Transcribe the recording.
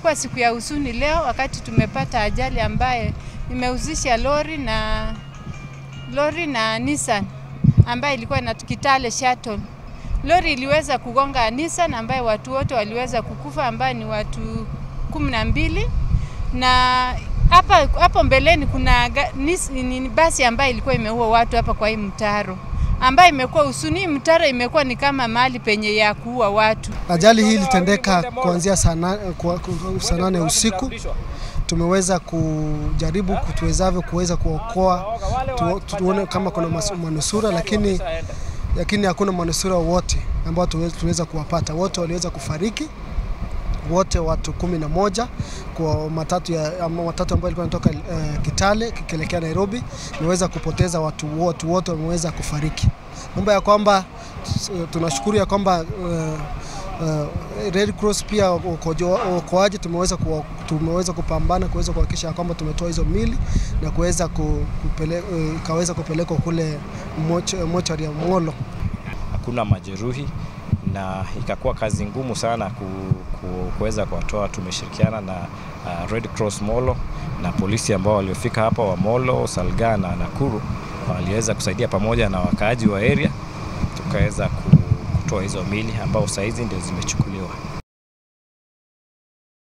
Imekuwa siku ya huzuni leo wakati tumepata ajali ambaye imehusisha lori na Nissan ambaye ilikuwa na Kitale Shuttle. Lori iliweza kugonga Nissan ambaye watu wote waliweza kukufa, ambaye ni watu 12, na hapa hapo mbeleni kuna ni basi ambayo ilikuwa imeua watu hapa kwa hii mtaro ambayo imekuwa huzuni. Mtaro imekuwa ni kama mahali penye ya kuua watu. Ajali hii ilitendeka kuanzia saa 8 usiku. Tumeweza kujaribu tuwezavyo kuweza kuokoa tuone kama kuna manusura, lakini hakuna manusura wote ambao tuweza kuwapata. Wote waliweza kufariki wote watu 11 kwa matatu ambayo ilikuwa inatoka Kitale kikielekea Nairobi, imeweza kupoteza watu wote, wote wameweza kufariki. Mambo ya kwamba tunashukuru ya kwamba Red Cross pia uokoaji tumeweza kupambana kuweza kuhakikisha ya kwamba tumetoa hizo mili na kuweza ikaweza kupelekwa kule mochari ya Molo. Hakuna majeruhi na ikakuwa kazi ngumu sana kuweza kuwatoa. Tumeshirikiana na Red Cross Molo na polisi ambao waliofika hapa wa Molo, Salgaa na Nakuru waliweza kusaidia pamoja na wakaaji wa area, tukaweza kutoa hizo mili ambao saizi ndio zimechukuliwa.